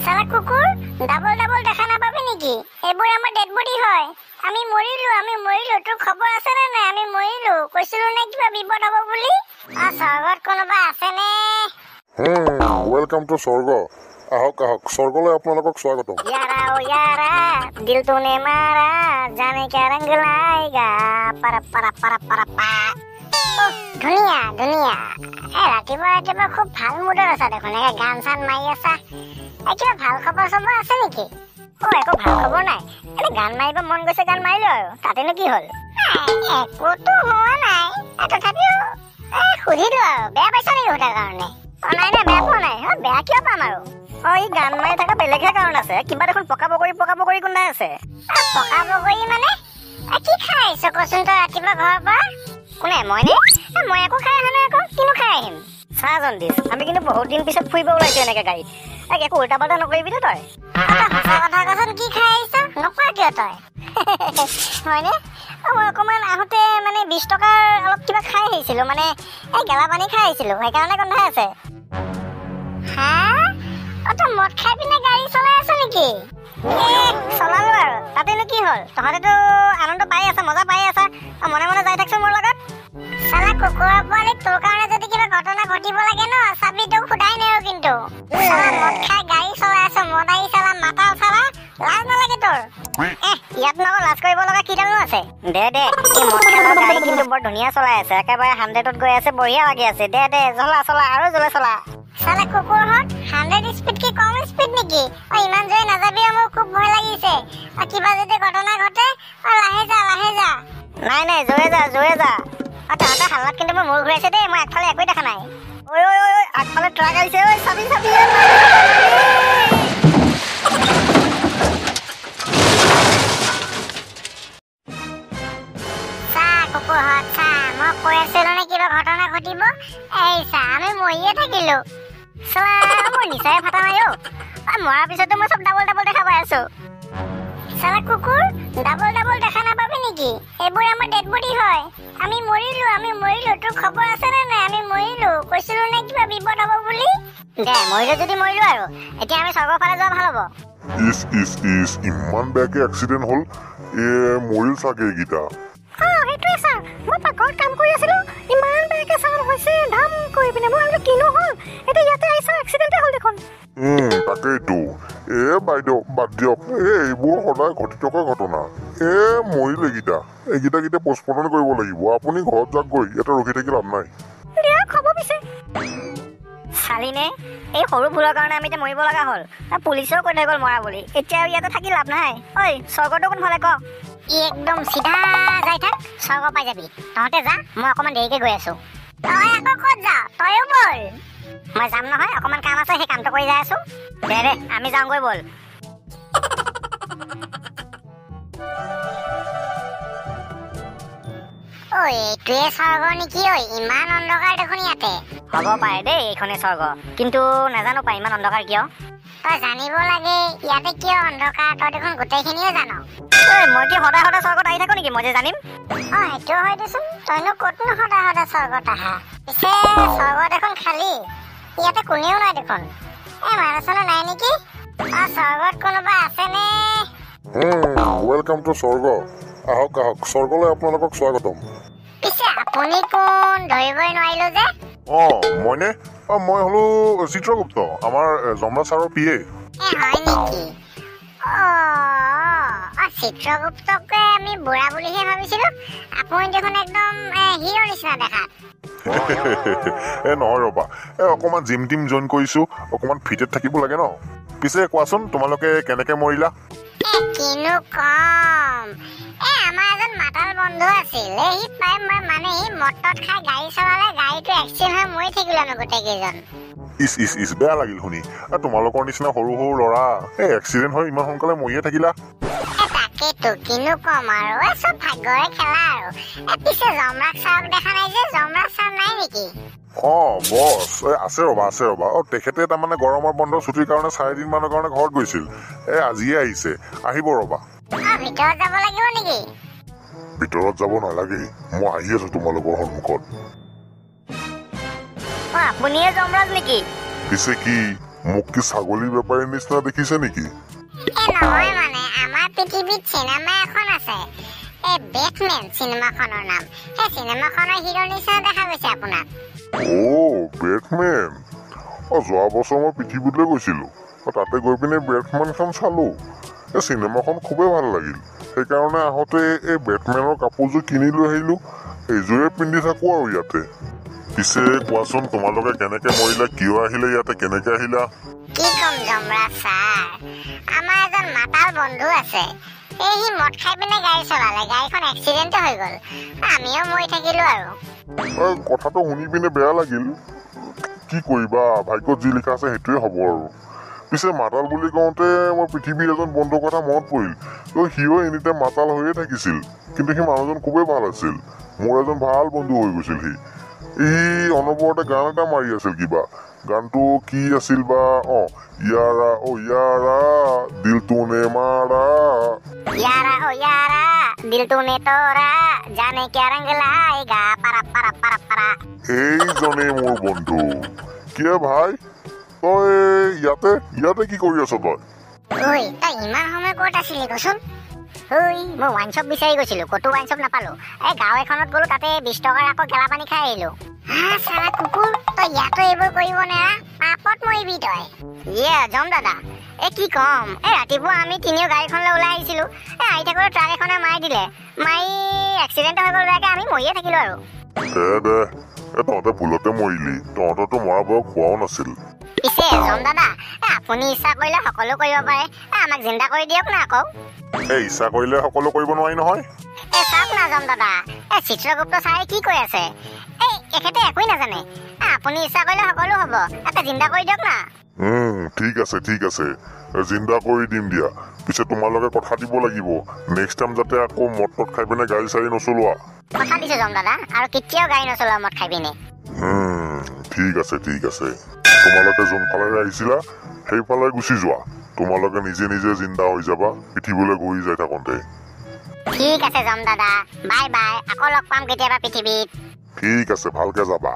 চালা কুকুৰ, double double দেখা নাপাবি নেকি? এইবোৰ আমাৰ ডেড বডি হয়। আমি মৰিলো, আমি মৰিলো। তোৰ খবৰ আছে নে নাই? আমি মৰিলো। কৈছিলো নে কিবা বিপদ হ'ব বুলি? স্বৰ্গত কোনোবা আছেনে? Welcome to স্বৰ্গ। আহক আহক, স্বৰ্গলৈ আপোনালোকক স্বাগতম। ইয়াৰা ও ইয়াৰা, দিল তোনে মাৰা, জানে ক্যা ৰং লায়েগা, পাৰা পাৰা পাৰা পাৰা পা। ধুনীয়া ধুনীয়া। এই ৰাতিপুৱা ৰাতিপুৱা খুব ভাল মুডত আছা দেখোন, একে গান চান মাৰি আছা। এই কিবা ভাল খবৰ চবৰ আছে নেকি? অ একো ভাল খবৰ নাই, এনে গান মাৰিব মন গৈছে গান মাৰিলো আৰু, তাতেনো কি হ'ল? একোতো হোৱা নাই, তথাপিও সুধিলো আৰু। বেয়া পাইছা নেকি সোধাৰ কাৰণে? অ নাই নাই, বেয়া পোৱা নাই। অ বেয়া কিয় পাম আৰু? অ ই গান মাৰি থকা বেলেগহে কাৰণ আছে, কিবা দেখোন পকা বগৰী পকা বগৰী গোন্ধাই আছে। পকা বগৰী মানে কি খাই আহিছ কচোন তই ৰাতিপুৱা ঘৰৰ পৰা? কোনে, মই নে? মই একো খাই অহা নাই আকৌ, কিনো খাই আহিম? চা জণ্ডিছ, আমি কিন্তু বহুত দিন পিছত ফুৰিব ওলাইছো এনেকে গাড়ীত, একো উল্টা পাল্টা নকৰিবি দেই তই। সঁচা কথা কচোন, কি খাই আহিছ? নকোৱা কিয় তই? হয়নে? মই অকণমান আহোঁতে মানে 20 টকাৰ অলপ কিবা খাই আহিছিলোঁ, মানে এই গেলা পানী খাই আহিছিলোঁ, সেইকাৰণে গোন্ধাই আছে। হা, অ তই মদ খাই পিনে গাড়ী চলাই আছ নেকি? চলালো আৰু, তাতেনো কি হ'ল? তহঁতেতো আনন্দ পাই আছা, মজা পাই আছা, মনে মনে যাই থাকচোন মোৰ লগত। চালা কুকুৰৰ পোৱালি, তোৰ কাৰণে যদি কিবা ঘটনা ঘটিব লাগে ন, চাবি তোক সোধাই নাই কিন্তু। চালা মদ খাই গাড়ী চলাই আছ, মদ আহি চালা মাতাল চালা, লাজ নালাগে তোৰ? ইয়াত আকৌ লাজ কৰিব লগা কিডালনো আছে? দে দে, এই মদ খালৰ গাড়ী কিন্তু বৰ ধুনীয়া চলাই আছে, একেবাৰে 100ত গৈ আছে, বঢ়িয়া লাগি আছে। দে দে, জ্বলা চলা আৰু জ্বলা চলা। চালা কুকুৰহঁত, 100 স্পীড কি কম স্পীড নেকি? অ ইমান জোৰে নাযাবি, মোৰ খুব ভয় লাগিছে। কিবা যদি ঘটনা ঘটে, অ লাহে যা লাহে যা। নাই নাই, জোৰে যা জোৰে যা। অ তহঁতৰ হাল্লাত কিন্তু মোৰ মূৰ ঘূৰাইছে দেই, মই আগফালে একোৱেই দেখা নাই। ঐ ঐ ঐ, আগফালে ট্ৰাক আহিছে, ঐ চাবি চাবি। চা কুকুৰহঁত চা, মই কৈ আছিলো নে কিবা ঘটনা ঘটিব? এই চা, আমি মৰিয়ে থাকিলো। চলা মোৰ নিচাই ফটা নাই অ, মৰাৰ পিছতো মই চব ডাবল ডাবল দেখা পাই আছো। চালা কুকুৰ, ডাবল ডাবল দেখা নাপাবি নেকি? এইবোৰ আমাৰ ডেড বডি হয়। আমি মৰিলো, আমি মৰিলো। তোৰ খবৰ আছে নে নাই? আমি মৰিলো। কৈছিলো নে কিবা বিপদ হ'ব বুলি? দে, মৰিলো যদি মৰিলো আৰু, এতিয়া আমি স্বৰ্গৰ ফালে যোৱা ভাল হ'ব। ইচ ইচ ইচ, ইমান বেয়াকে এক্সিডেণ্ট হ'ল, এ মৰিল চাগে এইকেইটা। অ সেইটোৱে ছাৰ, মই পাকঘৰত কাম কৰি আছিলো, ইমান বেয়াকে চাউণ্ড হৈছে ধাম কৰি পিনে, মই ভাবিলো কিনো হ'ল, এতিয়া ইয়াতে আহিছা এক্সিডেণ্টে হ'ল দেখোন। তাকেইতো। এ বাইদেউ বাদ দিয়ক, এইবোৰ সদায় ঘটি থকা ঘটনা। এ মৰিল এইকেইটা, এইকেইটা কেতিয়া পষ্টমৰ্টম কৰিব লাগিব। আপুনি ঘৰত যাওক গৈ, ইয়াতে ৰখি থাকি লাভ নাই। দিয়ক হ'ব পিছে। চালিনে, এই সৰু ভুলৰ কাৰণে আমি এতিয়া মৰিব লগা হ'ল, পুলিচেও কৈ থৈ গ'ল মৰা বুলি। এতিয়া ইয়াতে থাকি লাভ নাই। ঐ স্বৰ্গটো কোনফালে ক? ই একদম চিধা যাই থাক, স্বৰ্গ পাই যাবি। তহঁতে যা, মই অকণমান দেৰিকে গৈ আছো। তই আকৌ ক'ত যাৱ? তয়ো ব'ল। মই যাম নহয়, অকণমান কাম আছে, সেই কামটো কৰি যাই আছো। দে দে, আমি যাওঁগৈ ব'ল। ঐ এইটোৱে স্বৰ্গ নেকি? ঐ ইমান অন্ধকাৰ দেখোন ইয়াতে। হ'ব পাৰে দেই এইখনে স্বৰ্গ, কিন্তু নাজানো পাই ইমান অন্ধকাৰ কিয়। তই জানিব লাগে ইয়াতে কিয় অন্ধকাৰ, তই দেখোন গোটেইখিনিও জান। ঐ মই কি সদায় সদায় স্বৰ্গত আহি থাকো নেকি? মই যে জানিম। অ সেইটো হয় দেচোন, তইনো ক'তনো সদায় সদায় স্বৰ্গত আহা? পিছে স্বৰ্গ দেখোন খালী, ইয়াতে কোনেও নাই দেখোন। এই মানুহ চানুহ নাই নেকি? অ স্বৰ্গত কোনোবা আছেনে? Welcome to স্বৰ্গ। আহক আহক, স্বৰ্গলৈ আপোনালোকক স্বাগতম। পিছে আপুনি কোন ধৰিবই নোৱাৰিলো যে? অ মইনে? অ মই হলো চিত্ৰগুপ্ত, আমাৰ যমৰাজ ছাৰৰ পি এ। হয় নেকি? অ অ চিত্ৰগুপ্তকে আমি বুঢ়া বুলিহে ভাবিছিলো, আপুনি দেখোন একদম হিৰ' নিচিনা দেখাত। এ নহয় ৰ'বা, এ অকণমান জিম টিম জইন কৰিছো, অকণমান ফিটেড থাকিব লাগে ন। পিছে কোৱাচোন, তোমালোকে কেনেকে মৰিলা? কিনো কম, এ আমাৰ এজন মাতাল বন্ধু আছিল, সি পাই মানে সি মদ খাই গাড়ী চলালে, গাড়ীটো এক্সিডেণ্ট হৈ মৰি থাকিলো আমি গোটেইকেইজন। ইচ ইচ ইচ, বেয়া লাগিল শুনি। তোমালোকৰ নিচিনা সৰু সৰু ল'ৰা এই এক্সিডেণ্ট হৈ ইমান সোনকালে মৰিয়ে থাকিলা। তাকেতো, কিনো কম আৰু, এই চব ভাগ্যৰে খেলা আৰু। পিছে যমৰাজ ছাৰক দেখা নাই যে, যমৰাজ ছাৰ নাই নেকি? অ বছ, এই আছে ৰ'বা আছে ৰ'বা। অ তেখেতে তাৰমানে গৰমৰ বন্ধ ছুটিৰ কাৰণে 4 দিন মানৰ কাৰণে ঘৰত গৈছিল, এই আজিয়ে আহিছে, আহিব ৰ'বা। ভিতৰত যাব লাগিব নেকি? ভিতৰত যাব নালাগে, মই আহি আছো তোমালোকৰ সন্মুখত। আপুনিয়ে যমৰাজ নেকি? পিছে কি মোক কি ছাগলী বেপাৰীৰ নিচিনা দেখিছে নেকি? এ নহয়, মানে আমাৰ পৃথিৱীত চিনেমা এখন আছে, এই বেটমেন চিনেমাখনৰ নাম। সেই চিনেমাখনৰ হিৰ' নিচিনা দেখা গৈছে আপোনাক। অ' বেটমেন, অ' যোৱা বছৰ মই পৃথিৱীলৈ গৈছিলোঁ, তাতে গৈ পিনে বেটমেনখন চালোঁ। এই চিনেমাখন খুবেই ভাল লাগিল, সেইকাৰণে আহোঁতে এই বেটমেনৰ কাপোৰযোৰ কিনি লৈ আহিলোঁ, এইযোৰে পিন্ধি থাকোঁ আৰু ইয়াতে। পিছে কোৱাচোন, তোমালোকে কেনেকে মৰিলা, কিয় আহিলে ইয়াতে, কেনেকে আহিলা? কি ক'ম যমৰাজ ছাৰ, আমাৰ এজন মাতাল বন্ধু আছে, এই সি মদ খাই পিনে গাড়ী চলালে, গাড়ীখন এক্সিডেণ্ট হৈ গ'ল, আমিও মৰি থাকিলো আৰু। কথাটো শুনি পিনে বেয়া লাগিল, কি কৰিবা, ভাগ্যত যি লিখা আছে সেইটোৱে হ'ব আৰু। পিছে মাতাল বুলি কওঁতে মই পৃথিৱীৰ এজন বন্ধুৰ কথা মনত পৰিল। সিও এনি টাইম মাতাল হৈয়ে থাকিছিল, কিন্তু সি মানুহজন খুবেই ভাল আছিল, মোৰ এজন ভাল বন্ধু হৈ গৈছিল সি। অনবৰতে গান এটা মাৰি আছিল, কিবা গানটো কি আছিল বা, অ' ইয়াৰা অ' ইয়াৰা দিল তুনে মাৰা, ইয়াৰা অ' ইয়াৰা দিল তুনে তোৰা, জানে কিয়া ৰং লায়েগা, পাৰা পাৰা পাৰা পাৰা। এইজনেই মোৰ বন্ধু। কিয় ভাই, তই ইয়াতে ইয়াতে কি কৰি আছ তই? ঐ তই ইমান সময় ক'ত আছিলি কচোন? ঐ মই ৱাইন শ্বপ বিচাৰি গৈছিলোঁ, ক'তো ৱাইন শ্বপ নাপালোঁ। এই গাঁও এখনত গ'লো, তাতে 20 টকাৰ আকৌ গেলা পানী খাই আহিলোঁ। হা চালা কুকুৰ, তই ইয়াতো এইবোৰ কৰিব নেৰা, পাপত মৰিবি তই। ইয়ে যম দাদা, এই কি ক'ম, এই ৰাতিপুৱা আমি তিনিও গাড়ীখনলৈ ওলাই আহিছিলোঁ, এই আহি থাকোঁতে ট্ৰাক এখনে মাৰি দিলে, মাৰি এক্সিডেণ্ট হৈ গ'ল বেয়াকৈ, আমি মৰিয়ে থাকিলোঁ আৰু। দে দে, এই তহঁতে ভুলতে মৰিলি, তহঁতৰতো মৰা বয়স হোৱাও নাছিল। পিছে যম দাদা, আপুনি ইচ্ছা কৰিলে সকলো কৰিব পাৰে, আমাক জিন্দা কৰি দিয়ক না আকৌ। এই ইচ্ছা কৰিলে সকলো কৰিব নোৱাৰি নহয়। এই চাওক না যম দাদা, এই চিত্ৰগুপ্ত ছাৰে কি কৈ আছে, এই এখেতে একোৱেই নাজানে। আপুনি ইচ্ছা কৰিলে সকলো হ'ব, এটা জিন্দা কৰি দিয়ক না। ঠিক আছে ঠিক আছে, জিন্দা কৰি দিম দিয়া। পিছে তোমালোকে কথা দিব লাগিব, নেক্সট টাইম যাতে আকৌ মদ তদ খাই পিনে গাড়ী চাড়ী নচলোৱা। কথা দিছো যম দাদা, আৰু কেতিয়াও গাড়ী নচলোৱা মদ খাই পিনে। ঠিক আছে ঠিক আছে, তোমালোকে যোনফালেৰে আহিছিলা সেইফালে গুচি যোৱা, তোমালোকে নিজে নিজে জিন্দা হৈ যাবা পৃথিৱীলৈ ঘূৰি যাই থাকোঁতে। ঠিক আছে যম দাদা, বাই বাই, আকৌ লগ পাম কেতিয়াবা পৃথিৱীত। ঠিক আছে, ভালকে যাবা।